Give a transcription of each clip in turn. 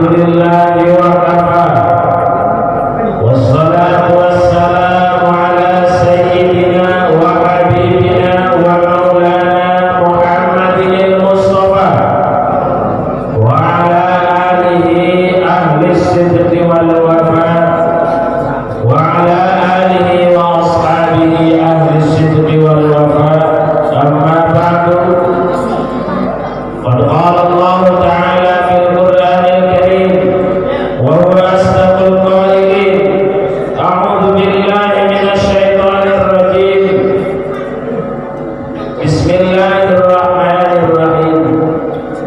Alhamdulillahi wa kafa. Wassalatu wassalamu ala sayyidina wa habibina wa maulana Muhammadin al-Mustafa wa ala alihi ahli sidqi wal wafa wa ala alihi wa ashabihi ahli sidqi wal wafa. Amma ba'du. قد قال الله تعالى في القرآن الكريم وهو أصدق القائلين: أعوذ بالله من الشيطان الرجيم، بسم الله الرحمن الرحيم،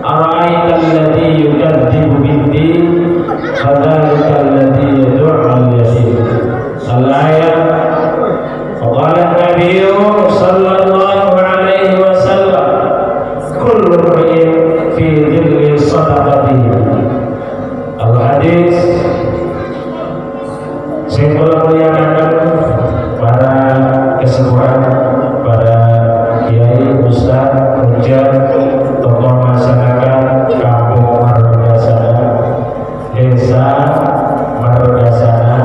أرأيت الذي يكذب بالدين فذلك الذي يدع اليتيم، الآية. وقال النبي صلى الله عليه وسلم: كل امرئ في ظل صدقته، الحديث. Sing kula mulyakaken para kesepuhan, para kiai, ustaz, hujat, tokoh masyarakat Kampung Margasana, Desa Margasana,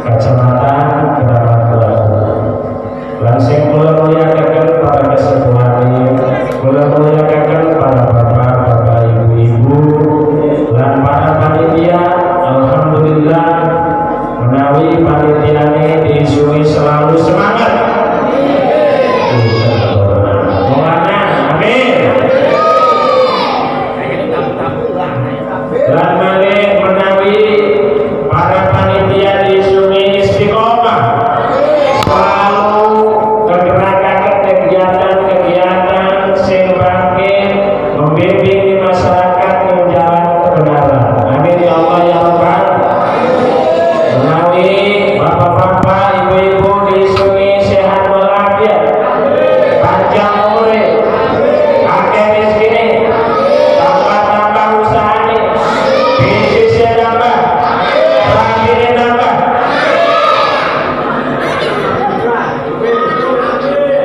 Kecamatan Kramat Jati. Lan sing kula mulyakaken para kesepuhan, kula mulyakaken para bapak-bapak, ibu-ibu, lan para panitia. Alhamdulillah menawi panitiane diisungi selalu semangat. Mulane amin. Lan malih menawi para panitia diisungi istiqomah selalu kegerakan kegiatan-kegiatan sing bangkit membimbing di masyarakat menjalan kebenaran. Amin ya Allah ya Rabbal. Menawi bapak-bapak, ibu-ibu diisungi sehat walafiat, panjang umur, akeh rezekine, tambah-tambah usahane, bisnisnya tambah, rabine tambah.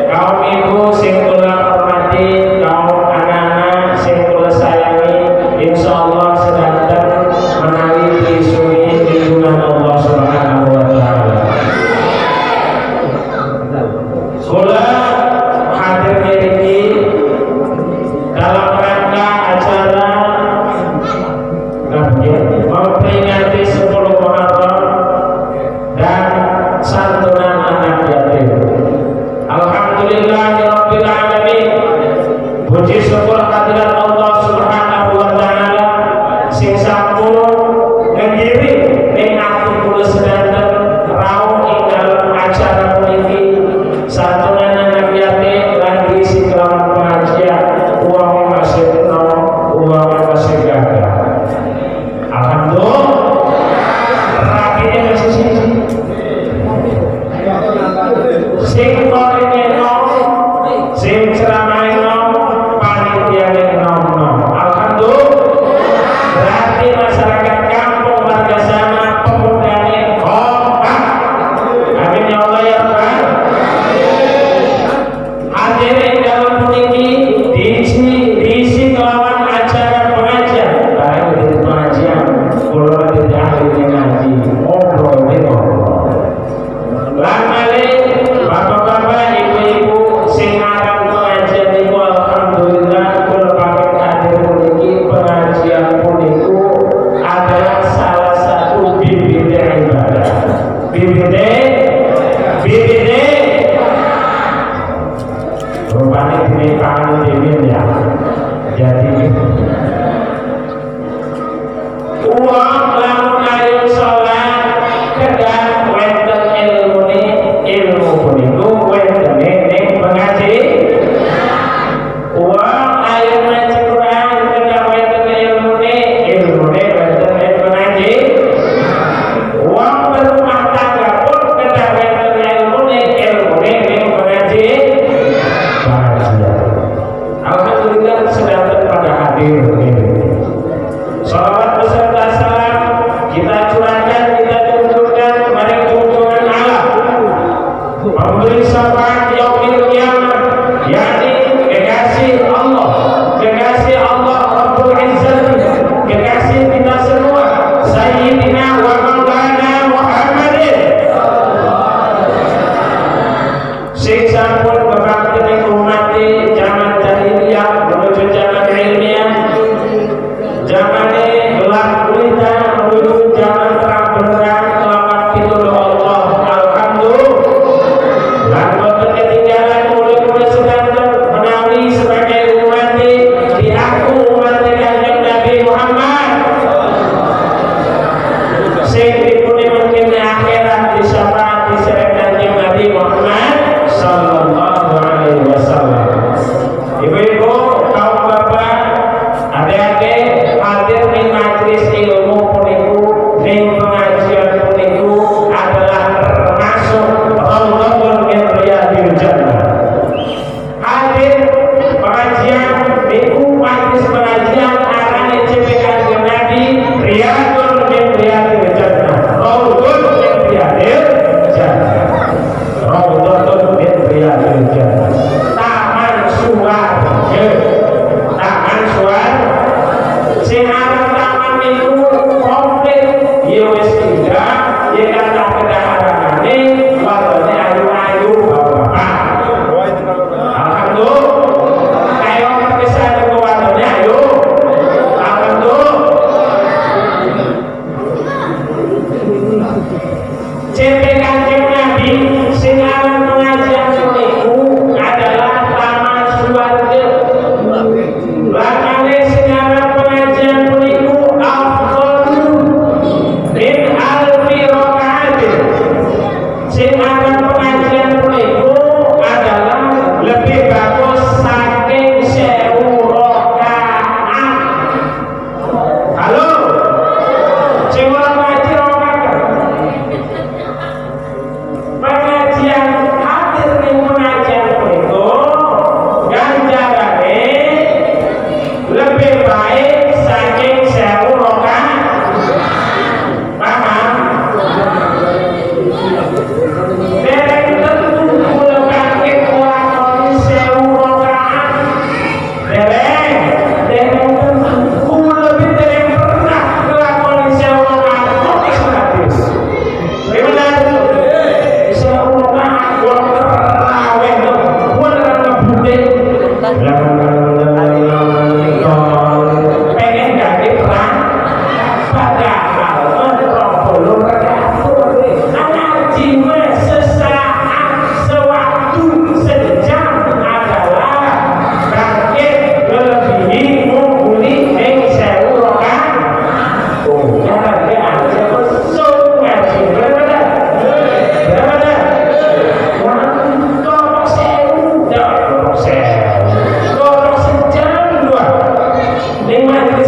Kaum ibu sing kula hormati, kaum anak-anak sing kula sayangi, insyaallah sedanten menawi diisungi lindungan Allah Subhanahu wa taala. Kula hadir mriki dalam rangka acara memperingati 10 Muharram dan santunan anak yatim. Alhamdulillahirabbil alamin. Puji syukur kehadirat Allah Subhanahu wa taala sing sampun ngegiring ning ati kula sedanten rawuh ing dalem acara puniki, santunan anak yatim lan diisi kelawan pengajian. Uang masih enom, uang masih gagah. Alhamdulillah. Rabine masih siji. Sing korine nom, sing ceramahe nom, panitiane nom-nom. Alhamdulillah. Berarti masyarakat Kampung Margasana pemudane kompak. Amin ya Allah ya Rabbal. Hadirin dalam puniki diisi kelawan acara pengajian. Baik di pengajian, kula tidak ahli ngaji, ngobrol ngobrol. Lan malih bapak-bapak, ibu-ibu, sing aran pengajian niku, alhamdulillah kula pakai hadir puniki, pengajian puniku adalah salah satu bibit ibadah. Bibit bibit rupanya ini pangan dhewe ya. Jadi uang lamun ayo sholat kedah wonten ilmune, ilmu puniku wonten ning pengaji. Uang ayo ngaji Quran kedah wonten ilmune, ilmune wonten ning pengaji. Uang berumah tangga pun kedah wonten ilmune, ilmune ning pengaji pengajian. Alhamdulillah sedang pada hadir ini. Salawat beserta salam kita curahkan, kita tunjukkan maring junjungan Allah pemberi syafaat yaumil kiamat, yakni kekasih Allah, kekasih Allah Rabbul Izzati, kekasih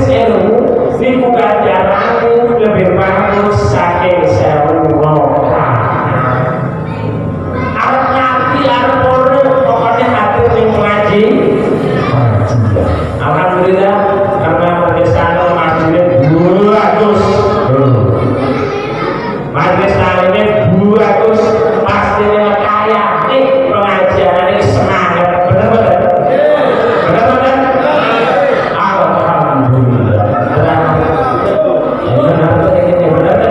ilmu niku ganjarane lebih bagus saking 1000 rakaat. Arep ngerti arep ora, pokoknya hadir ning ngaji. Alhamdulillah, karena majelis masjidnya bagus, majelis taklimnya bagus, pastinya kaya nih pengajian ini semangat. Bener bener bener bener. Alhamdulillah. Ya, bener ini, bener.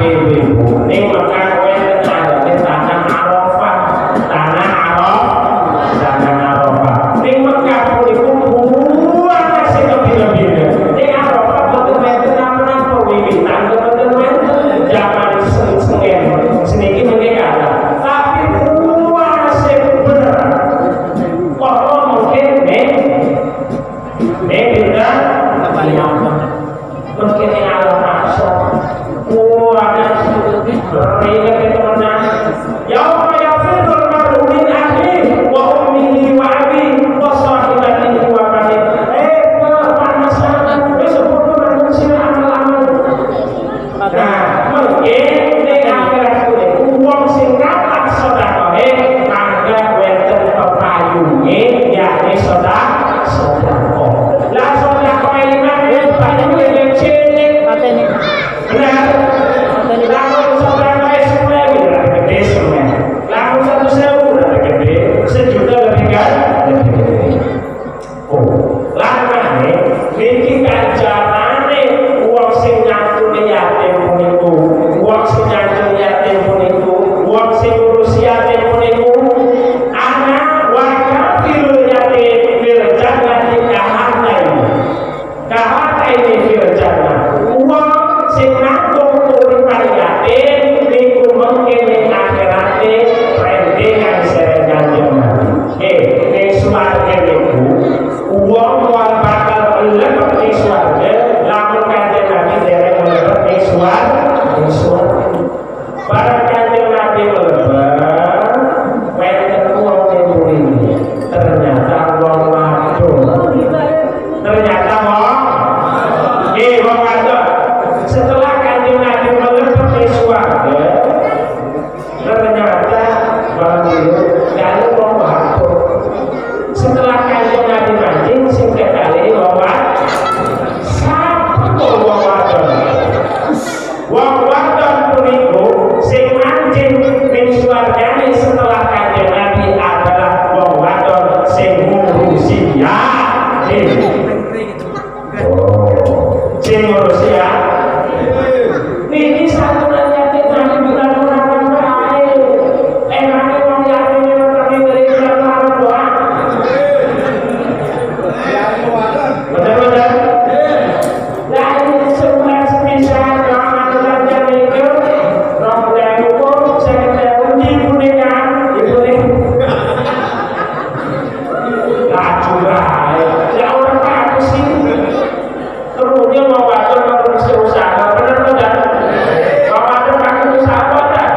Ibu-ibu, ning Mekah wonten arane Tanah Arafah. Tanah Arafah, Tanah Arafah. Ning Mekah puniku buah sing lebih-lebih. Ning Arafah boten wonten napa-napa, wiwitan boten wonten zaman sengen. Seniki mengke kalah. Tapi buah sing bener. Kok mungkin nih nih pinter mungkin yang alam mahsyar. Wah, berikan temenan. يوم يفر المرء من أخيه وأمه وأبيه وصاحبته وبنيه. Eh, panas wis padha manusia amal-amal. Nah, mungkin ning akhirat kuwi wong sing kathah sedekahe mangga wonten pepayunge, yakni sedekah. Lah, sedekah lima payunge cilik. Mateni. Benar. Lamun sedekah 10.000 lebih gede 10.000. Lamun 100.000 lebih gede, 1 juta lebih kan? Lebih gede. Oh, lamane niki ganjarane wong sing nyantuni yatim puniku, wong sing nyantuni yatim puniku, wong sing ngurusi yatim puniku, أنا وكافل اليتيم في الجنة كهاتين. كهاتين في الجنة. Wong sing nanggung uripan yatim niku mengke ning akhirate rendengan sereng Kanjeng Nabi. Eh, ning swarga niku wong wong bakal mlebet ning swarga lamun Kanjeng Nabi dereng mlebet ning swarga, ning swarga. Bareng Kanjeng Nabi mlebet, wonten wong ning mriki. Ternyata wong wadon. Ternyata wong wadon. Setelah Kanjeng Nabi mlebet ning swarga, ternyata bang kalau wong wadon. Setelah Kanjeng Nabi manjing, sing kekalih wong wadon. Sapa wong wadon? Wong wadon puniku sing manjing ning swargane setelah Kanjeng Nabi adalah wong wadon sing ngurusi yatim. Oh, sing ngurusi ya. Niki santunan yatim nanti bulan Muharram bae. Emangnya wong yatim itu kami dari bulan Muharram doang. Betul betul. Lah, ini sebulan sepisan doang aturan jam itu. 20.000, 50.000, ibune kan, ibune. Laju bae. Ya ora apa sih. Terusnya mau wadon ngurusi usaha, bener bener. Mau wadon pakai usaha apa tak?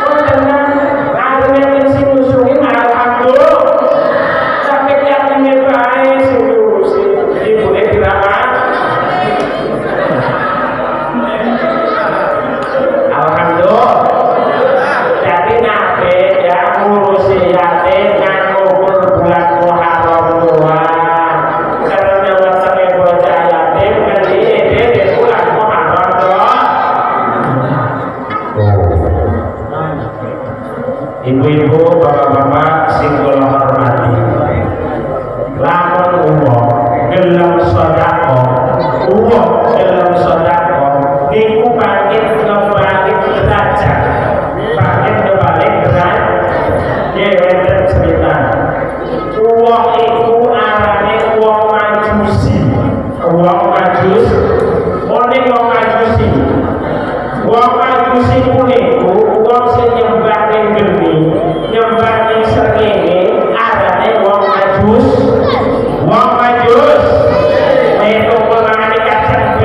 Oh, tenang. Ada sing ngusungi, alhamdulillah. Sampai yatime bae sing ngurusi. Ibune dirawat. Alhamdulillah. Jadi nabi ya ngurusi yatim ngukur bulan Muharram doang. Karena wetenge bocah yatim ngendi dhewe bulan Muharram doang. Ibu-ibu, bapak-bapak sing kula hormati. Lamun wong gelem sedekah, wong gelem sedekah niku bangkit ngebalik derajat. Bangkit ngebalik derajat. Nggih, wonten cerita. Wong iku arane wong Majusi. Wong Majus, one wong Majusi. Wong Majusi puniku wong sing nyembah ning geni, nyembah ning srengenge, arane wong Majus. Wong Majus. Nek mangane kacang.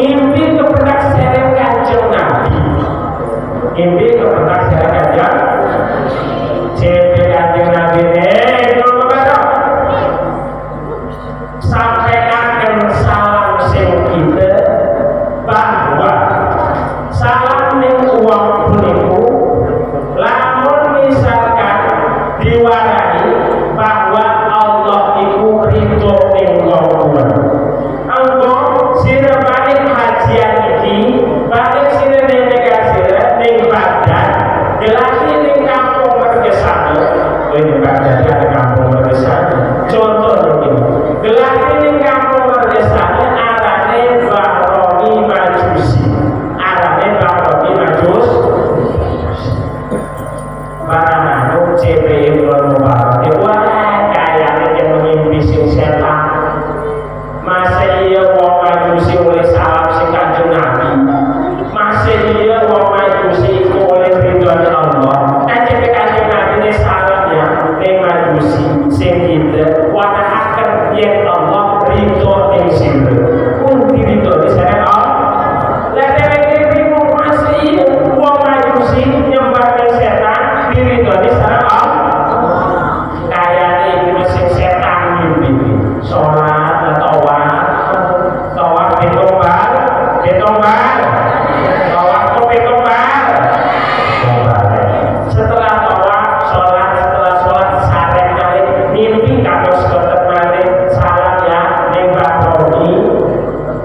Ngimpi kependak sereng Kanjeng Nabi. Ngimpi kependak sereng Kanjeng CP Kanjeng Nabi. Sampaikan salam sing kita bahwa salam ning wong puniku lamun misalkan diwarahi bahwa Allah iku ridho ning wong kuwi. Engko sira balik hajian iki, balik sira ning negara sira ning Baghdad, gelaki ning kampung Mergesana. Oh, ini Baghdad ada kampung Mergesana. Contoh begini. Gelaki ning kampung Mergesana arane Bahromi Majusi. Arane Bahromi Majus. Barang anu CPI bulan Mubarak. Wah, kayaknya dia mimpi sing setan. Masa iya wong Majusi oleh salam sing Kanjeng Nabi. Masa iya wong Majusi iku oleh ridhone Allah. Kan Kanjeng Nabi ini salamnya ning Majusi sing kita wanahaken yen Allah ridho ning sira. Pundi ridho di sana Allah? Lah, dheweke bingung, masih iya wong Majusi nyembah ning setan diridhoni sareng Allah. Kayane iku sing setan mimpi. Salat, tawaf, tawaf pitung bal, pitung bal. Tawaf kok pitung bal. Setelah tawaf, sholat, setelah sholat sareng malih mimpi kados boten malih salam ya ning Mbah Romi.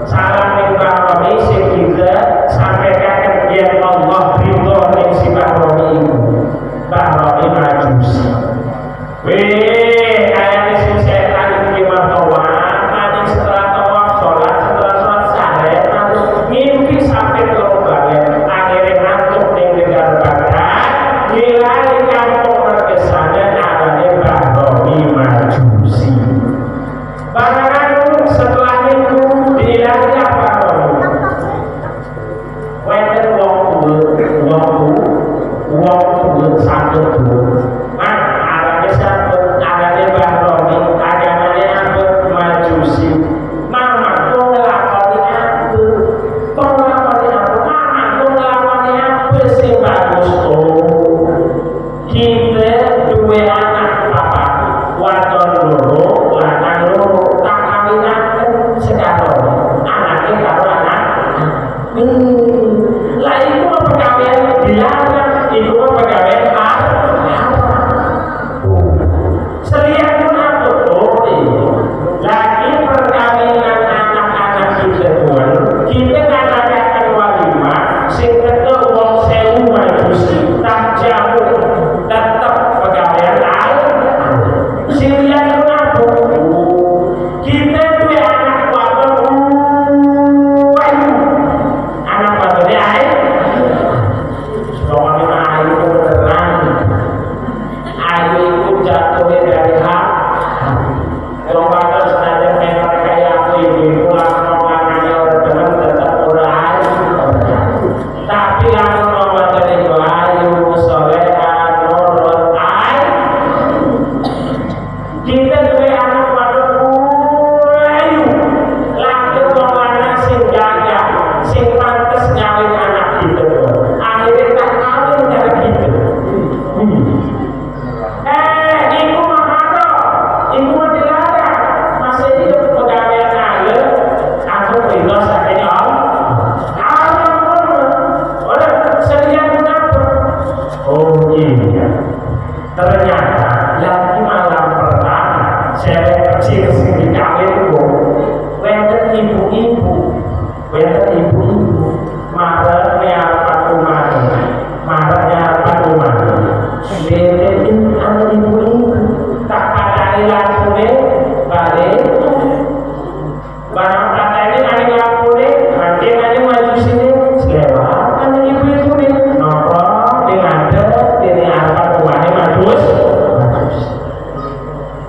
Salam ning Mbah Romi sing kita sampaikan yen Allah ridho ning si Mbah Romi iku. Mbah Romi Majusi. Weh, kayaknya sing setan iki mah tawaf, maning setelah tawaf sholat, setelah sholat sare, mimpi sampai telung balik, akhirnya ngantuk ning negara Baghdad, ngilali kampung Mergesana arane Mbah Romi Majusi. Barang anu setelah itu diilali apa Romi? Wenten wong tuwa, wong tuwa, wong tuwa satu tuwa. Nah, arane satu, arane Mbah Romi, agamane apa? Majusi. Mama kok ngelakoni apa? Kok ngelakoni apa? Mama kok ngelakoni apa sing bagus? Oh, kita duwe anak papat, wadon loro, lanang loro, tak kawinaken sekarang. Anaknya karo anak. Lah, iku mah pegawean dilarang, iku mah pegawean haram. Selian pun apa? Oh iya. Lagi perkawinan anak-anak kita pun, kita ngadakan walimah, sing teko wong 1000 Majusi, tak jamu, tetep pegawean lain. Sing liyan pun apa? Oh, kita duwe anak wadon ayu. Anak wadone ayu. Pokoknya ayu itu beneran. Ayu itu jatuhnya dari hak. Wong wadon senajan memang kayak aku, ibu-ibu lamun lanangnya ora demen tetep ora ayu. Tapi lamun wong wadon itu ayu, soleha, nurut, ayu. Kita duwe anak wadon ayu. Laki wong lanang sing gagah, sing pantes ngawin anak kita. Akhirnya tak kawin karo kita. Eh, iku mah haram. Iku mah dilarang. Masih itu pegawean aja. Aku ridho saking Allah. Allah Ora selian kenapa? Oh iya. Ternyata lagi malam pertama cewek kecil sing dikawin ku wenten ibu-ibu, wenten ibu-ibu marek ngarepan omahe, marek ngarepan omahe. Dene anu ibu-ibu tak patani lampune balik. Barang patani maning lampune, mangke maning maju sini selewat maning ibu-ibu nih nongkrong di ngadep di ngarepan omahe majus majus.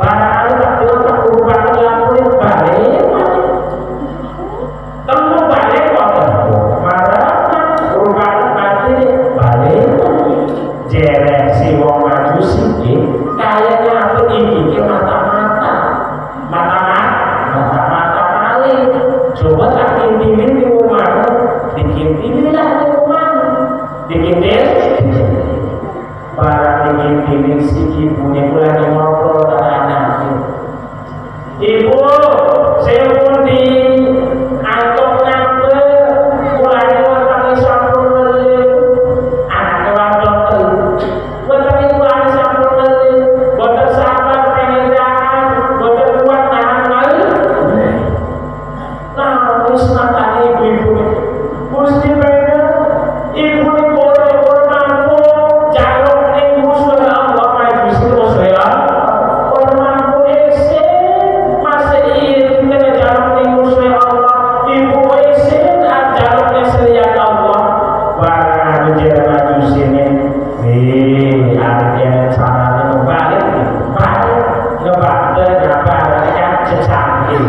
Barang anu tak delok tak urupaken lampune balik maning. Temu balik kok marah urupaken mati balik. Jere si wong Majusi iki kayaknya apa iki ki mata-mata, mata-mata, mata-mata maling. Coba tak intimin di rumah. Dikintil lah rumah, dikintil. Para dikintil si ibu ini lagi ngobrol karo anaknya. "Ibu, saya pun di antuk ngambil, kulane wetenge sampun ngelih." Anake wadon telu. "Wetenge kulane sampun ngelih, boten sabar pengen dahar, boten kuat nahan ngelih." Nangis matane ibu-ibu. "Gusti pengen ibu ini boleh mampu jaluk ning musuh Allah, majusi musuh ya. Ora mampu isin masih kena jaluk ning musuh Allah. Ibu isin jaluk ning selian Allah." Barang aku jere majusi ini, eh, artinya caranya ngebalik, balik, ngebalik, ngebalik, kan cecangking.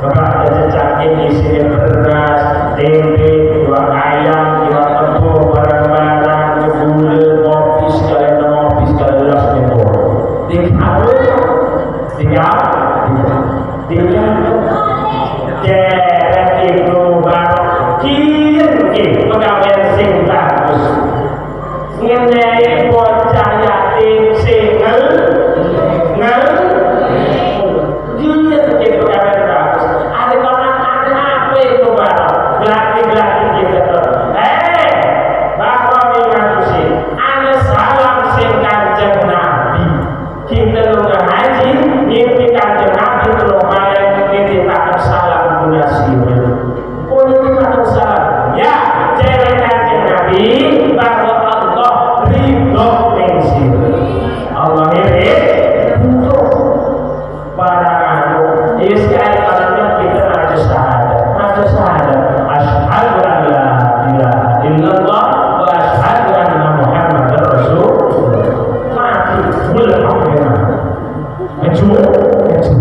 Ngebalik cecangking isinya beras, tempe, dua ayam, dua tebu, barang-barang, gula, kopi, sekalian ngopi, sekalian gelas itu. Tinggal, tinggal, tinggal. Derek itu bang, kian ki pegawai sing bagus. Ngenai bocah yatim sing ngel, ngel, kian ki pegawai bagus. Ada konan ada apa itu barang? Gelati-gelati gitu. Eh, Bapak Majusi, ana salam sing Kanjeng Nabi. Kita lunga haji, ngimpi Kanjeng Nabi telung kali nitipaken salam guna sira. Oh, nitipaken salam. Ya, jere Kanjeng Nabi bahwa Allah ridho ning sira. Allah ridho. Para anu, sekali kalinya kita maca syahadat, maca syahadat. Asyhadu an la ilaha illallah wa asyhadu anna Muhammadar Rasulullah. Mati, boleh mati. Maju, maju.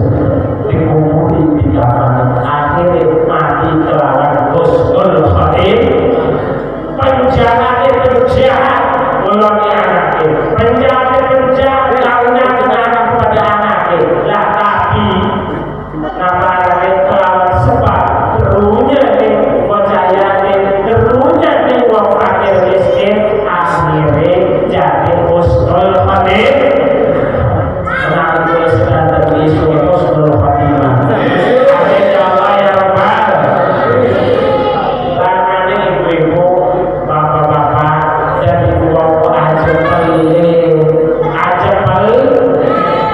Dikuburi di kafan, akhirnya mati kelawan husnul khotimah. Penjahatnya penjahat, nulungi anaknya. Penjahatnya penjahat, kawinnya anak kepada anaknya. Lah tapi namanya kelawan sebab terunya nih bocah yatim, terunya nih wong fakir miskin, akhirnya jadi husnul khotimah. Kenal gue sedanten isu husnul khotimah. Amin ya Allah ya Rabbal. Lanane ibu-ibu, bapak-bapak, jadi wong aja pelit, aja pelit,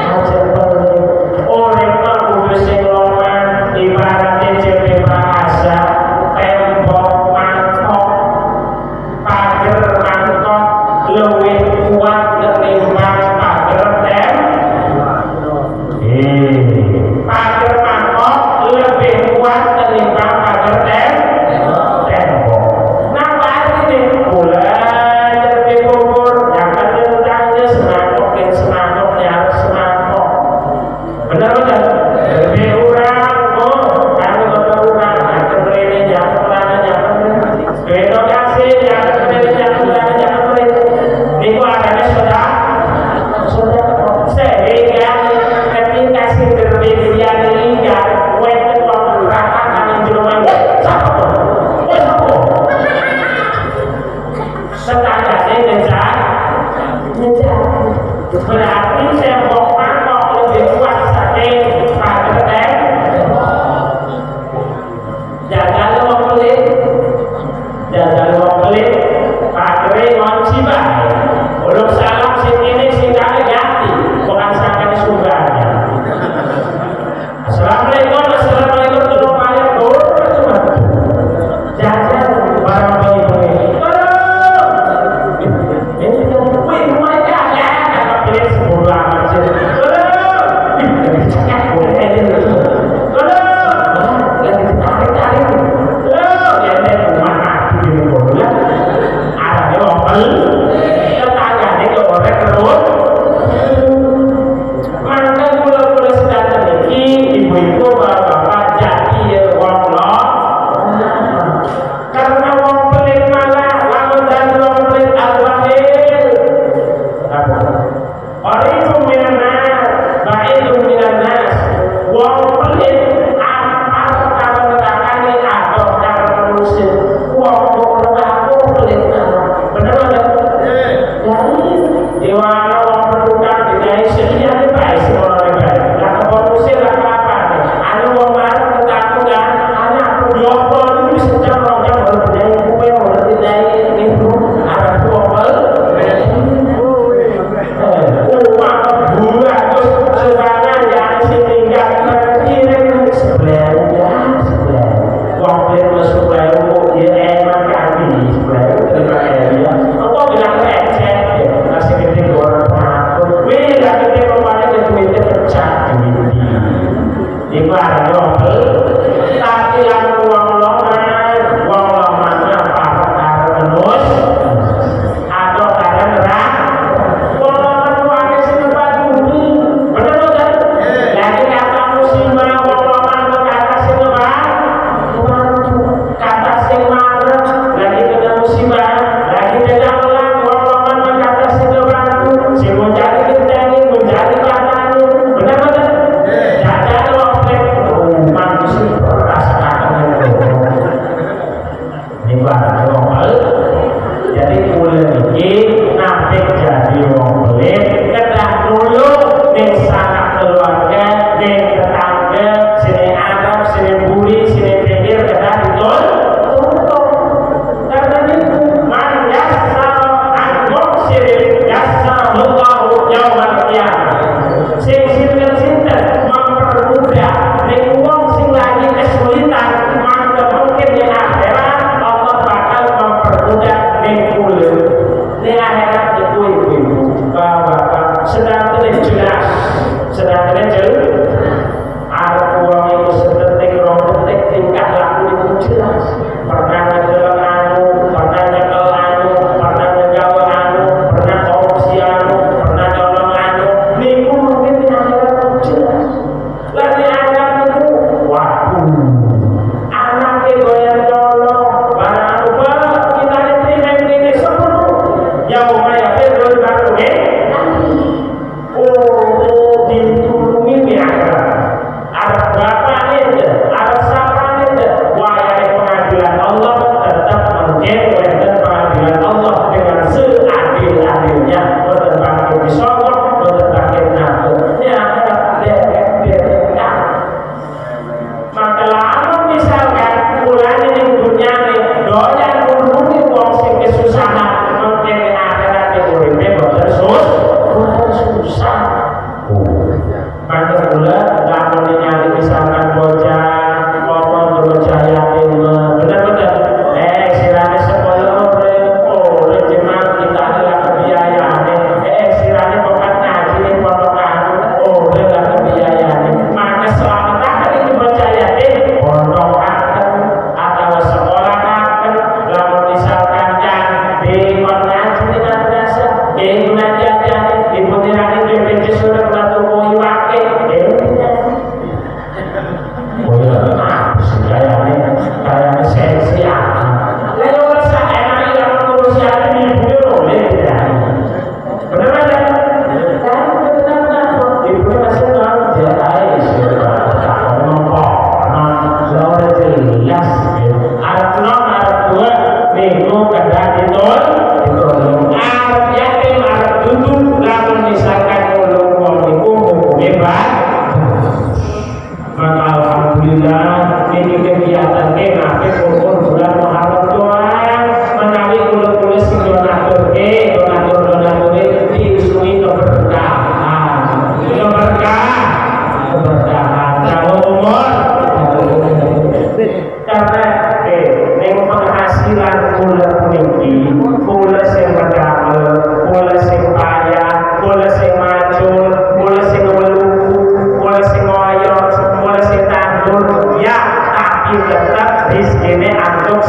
aja pelit. Urip mah kudu sing loman, ibaratnya cepe bahasa, tembok mangkok, pager mangkok, luwih kuat ketimbang pager tem. Eh, pager mangkok lebih kuat ketimbang pager tem tembok. Napa artinya? Belajar di kubur, jangan tentangnya semangkok dan semangkoknya harus semangkok. Benar benar. Lebih urang, oh, kami kota urang, ada mrene, jangan melana, jangan mrene. Beda kasih, jangan mrene, jangan melana, jangan mrene. Niku arane sudah, sudah sehingga ketika si berpikir meninggal, wenten wong ratakan yang jero sapa kok? Wes sapa? Tetanggane ngejak, ngejak. Berarti tembok mangkok lebih kuat saking pager tem. Jajal wong pelit, jajal wong pelit, pagere ngunci bae. Uluk salam sing ini sing kali ganti, bukan sangkane sumbangan. Assalamualaikum, assalamualaikum, tolong bayar, oh, cuma jajal barang bengi-bengi. Tolong. Ini kan, wih, mereka ya, apa pelit sebodoh amat sih. Tolong. Ih, lagi cekak boleh ini. Tolong. Lagi ditarik-tarik. Tolong. Ya, ini rumah mati di bola. Arahnya wong pelit. Tetanggane kok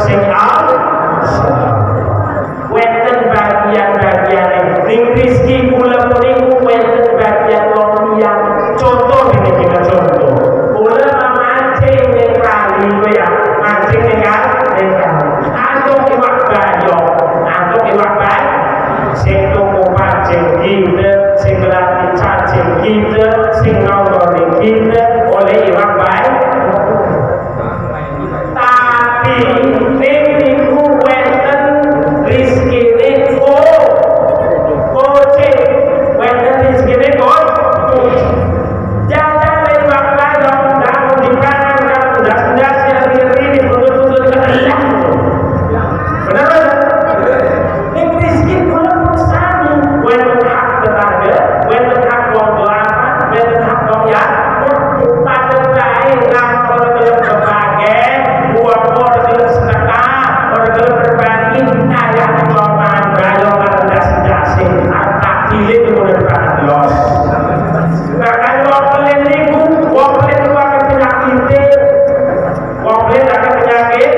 sing Allah. Wenten bagian-bagian ning rizki kula niku wenten bagian wong liyang. Contoh ini kita contoh. Kula mancing ning kali kowe ya, mancing ning kali, ning kali. Antuk iwak bayok, antuk iwak bayok. Sing tuku pancing kita, sing ngelatih cacing kita, sing nonton kita oleh iwak bayok. Tapi ning niku wenten rizkine kucing, wenten rizkine kucing. Jajan iwak bayok, namun dipangan kamu ndas-ndas yang ini buntut-buntut keelah. Benar benar? Ning rizki kula pun sami, wenten hak tetangga, wenten hak wong duafa, wenten hak wong ya. Pada bae lamun ora gelem kebagen, wong ora gelem sedekah, ora gelem berbagi, kaya wong mangan bayok karo ndas-ndase, takdile itu udah dipangan los. Bahkan wong pelit niku, wong pelit niku akeh penyakite. Wong pelit akeh penyakit.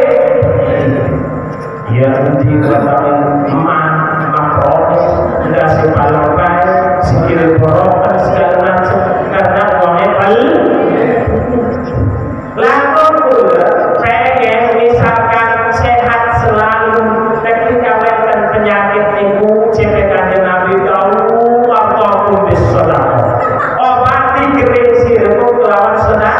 Ya endi kelakuan emak, emak kronis, ndase palang bae, sikile borokan segala macam karena wonge pelit. Lamun kula pengen misalkan sehat selalu ketika wonten penyakit niku cepe Kanjeng Nabi tahu waktu bis sedekah. Obati kering sirahmu kelawan sedekah.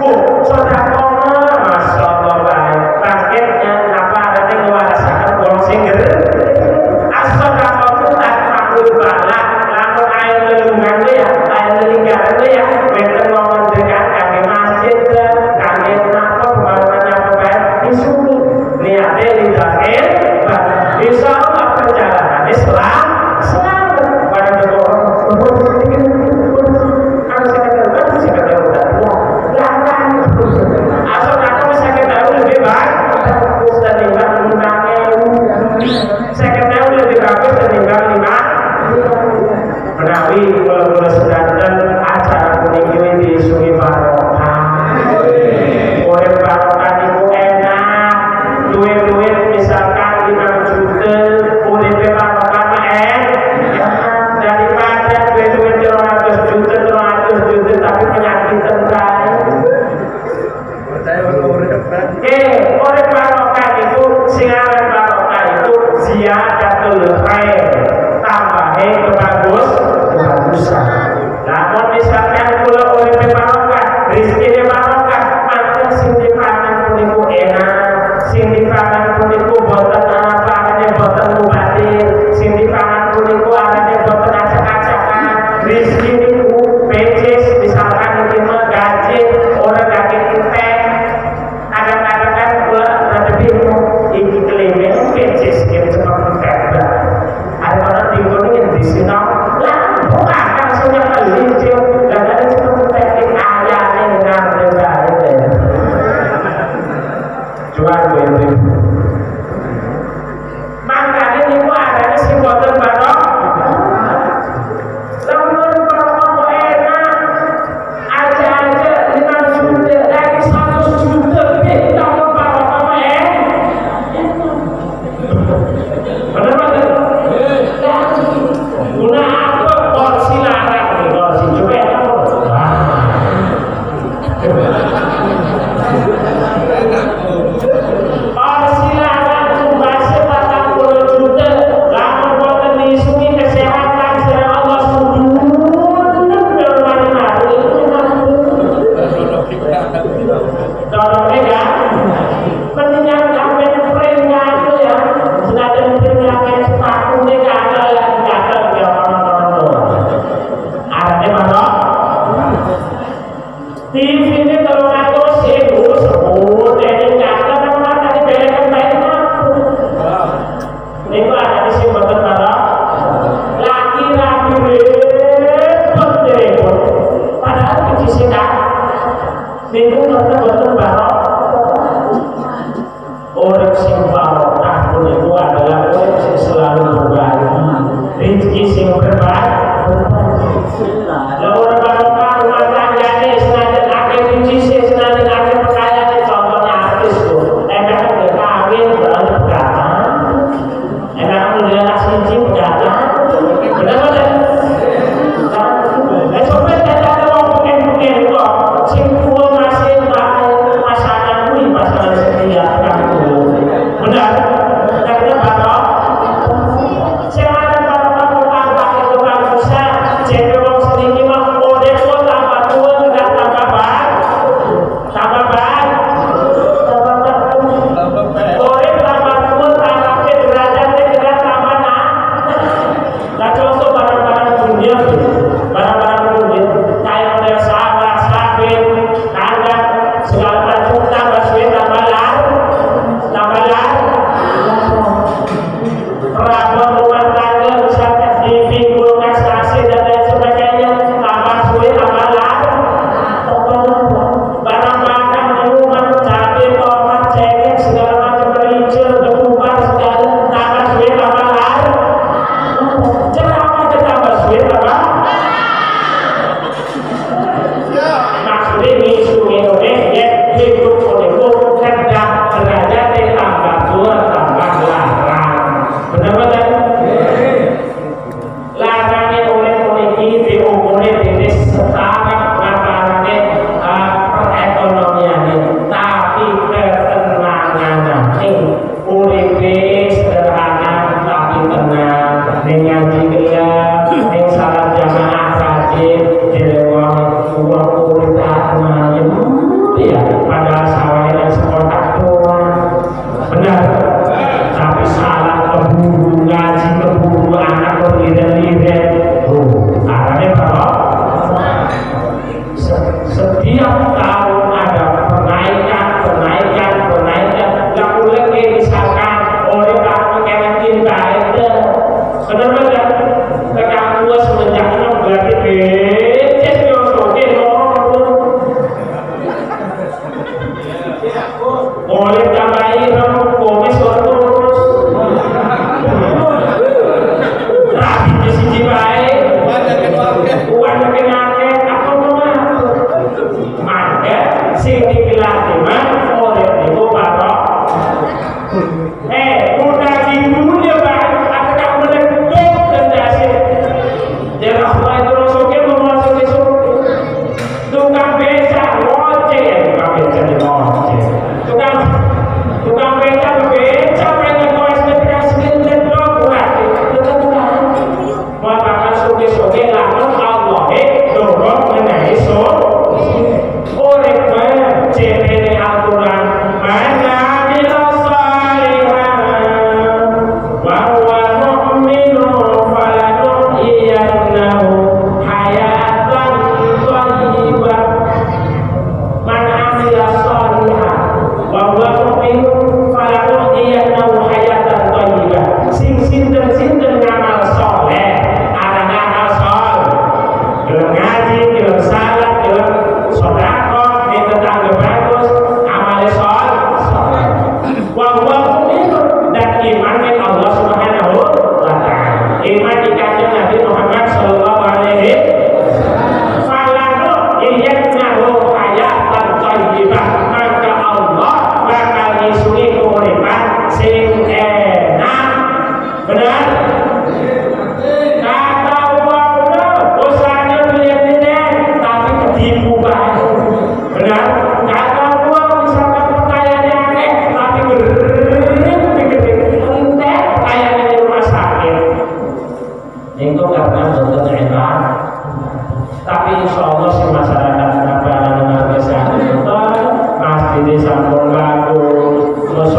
Ku sedekah mah masyaallah baik. Paketnya apa artinya ngwarasaken wong sing As-sadaqatu tadfa'ul bala. Lamun air lelungan ya, air lelinggaran ya, wonten wong ngendikan kangge masjid, kangge napa pembangunan apa bae disuni. Niate lidafil insyaallah perjalanannya selamat. Pada kalau saya kata bagus, saya kata udah larang. Asal aku saya kata lebih bagus tenimbang 5.000. Saya kata lebih bagus tenimbang 5. Menawi kula-kula sedanten acara puniki diisungi barokah. Urip barokah niku enak. Duit-duit misalkan 5 juta, uripe barokah mah enak. Daripada duit-duit 200 juta, 300 juta tapi penyakit bae. Urip barokah itu sing aran barokah itu ziyadatul khair, tambahe kebagusan. Namun misalkan kula uripe barokah, rezekine barokah, maka sing dipangan puniku enak, sing dipangan puniku boten apa-apane boten mubadir, sing dipangan puniku arane boten acak-acakan. Rezeki niku pecis misalkan iki mah gaji ora gaji entek. Kadang-kadang kan kula rada bingung, iki kelime pecis iki cepet entek. Ada orang tinggal ini di sini, lah bukan langsung nyekeli lah ada cepet entek ayane ngarep bae. Jual gue ibu. Makanya niku arane sing boten barok. Lamun barokah kok enak. Aja-aja 5 juta, lagi 100 juta gede, tambah barokah mah enak. Bener bener? Guna apa porsi larang nih, porsi coba enak. Wah. Porsi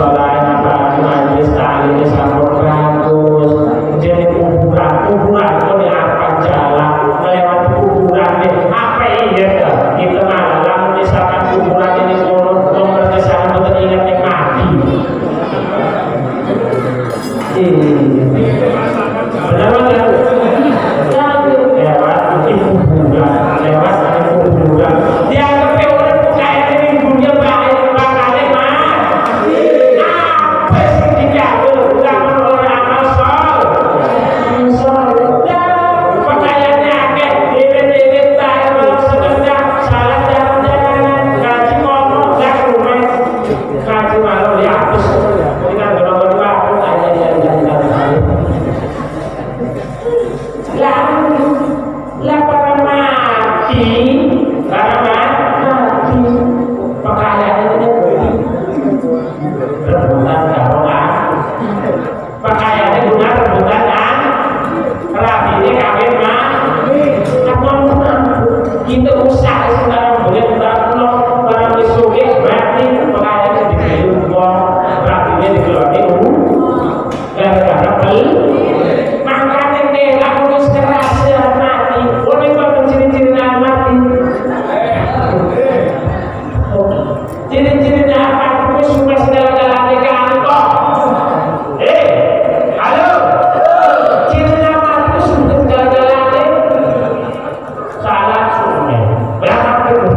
Musola apa majelis taklim sampun bagus. Jadi kuburan, kuburan itu di apa jalan melewati kuburan nih. Apa iya kita malah misalkan kuburan ini kono nomor kesana betul ingat yang mati. Iya. Benar benar. Lewat kuburan, lewat kuburan. Dianggap urip kayak ini dunia baik bakale mati. Apa sing digawe lamun ora amal soleh. Pakaiannya akeh, irit-irit tae malam sekedar salat jarang-jarang, ngaji ngomong lah rumah. Ngaji malam dihapus. Ini kan golongan aku kayak ya ya ya. Lah, lah para mati, pakaiannya ini rebutan karo ah. Pakaiannya guna rebutan ah. Rabi ini kawin mah. Kita usah sekarang boleh no barang wis sugih mati pakaiannya dibeli wong, rabine digeloni gara-gara beli. Makanya nih lamun wis keras mati, oleh kok ciri-ciri mati. Ciri-ciri apa? Wis sudah segala-galanya kok. Eh, halo. Ciri mati sudah segala-galanya. Salah sudah. Berapa itu?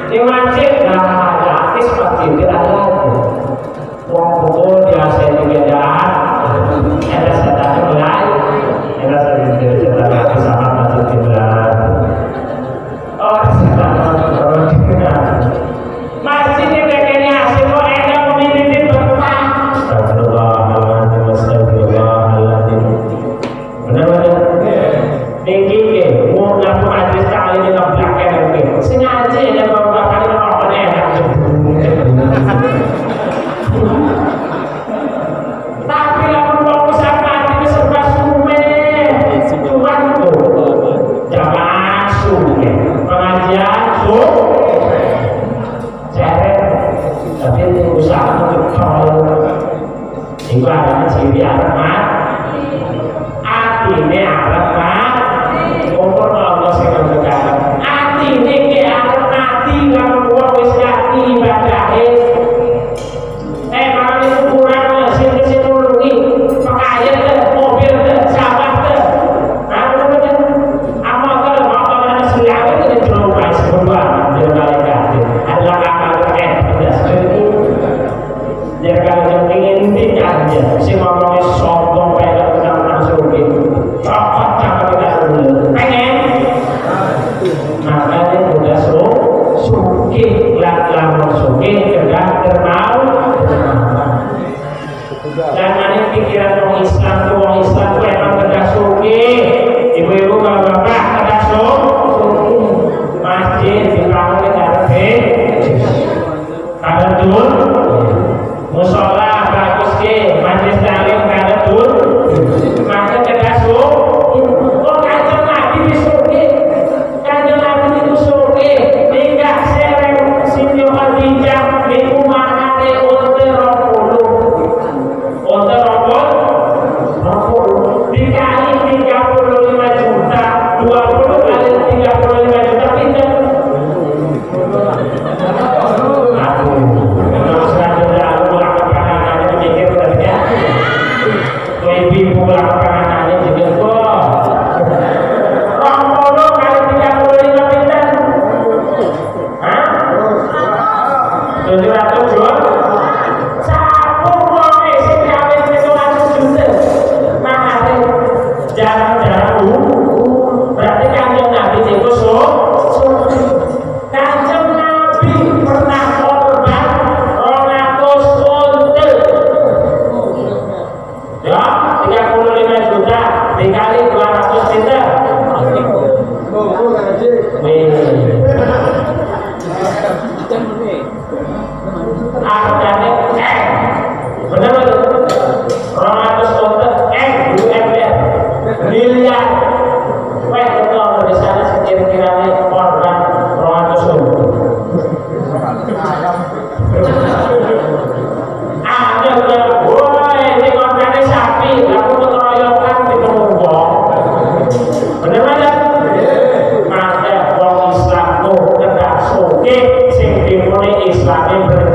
Di masjid, nah, artis masjid ada. Wong pukul biasa keadaan, ada setan mulai, ada setan sama masjid kita. Oh, setan masjid ini kayaknya asik kok enak memiliki berkah. Astagfirullahaladzim, astagfirullahaladzim. Benar-benar. Tinggi ke, mau ngaku majlis kali ini ngeblak oke. Sengaja ya bapak kali apa enak. Tapi lamun wong usah mati wis serba sume. Cuman tuh jamaah sume, pengajian su. Ceret tapi usaha untuk tol. Iku arane ciri arep mati. Atine arep mati. Umur Allah sing ngendikaken. Atine ki arep mati lamun wong wis ngerti ibadahe. Malah itu kurang sing sing nulungi pakaian teh, mobil teh, sawah teh. Nah, ngono amal kalau mau kalau selawe itu jero wae sebuah dia malaikat. Adalah amal pedas itu. Dia kalau ingin aja, sing ngomongnya sombong kayak tentang masuk gitu. Cokot sama kita dulu. Pengen? Makanya udah sugih lah lamun sugih kedah dermau. Dan ini pikiran wong Islam tuh emang kedah sugih. Ibu-ibu bapak-bapak kedah sugih. Masjid dibangun di karepe. Kadang musola bagus ke, majlis taklim kadang maka kedah sugih. Oh, Kanjeng Nabi sugih. Kanjeng Nabi itu sugih. Nikah sereng Siti Khadijah niku mahare unta 20. Unta 20 dikali 35 juta, 20 kali 35 juta pinten? Aduh, memang sekarang aku melakukan anaknya mikir tadi ya. Ibu melakukan anaknya juga kok. 20 kali 35 pinten? Hah? 700 juta? Satu wonge sing kawin 700 juta. Mahare jarang-jarang berarti Kanjeng Nabi niku Kanjeng Nabi pernah korban 200 unta. Ya, 35 juta dikali 200 juta. Wih. Islami.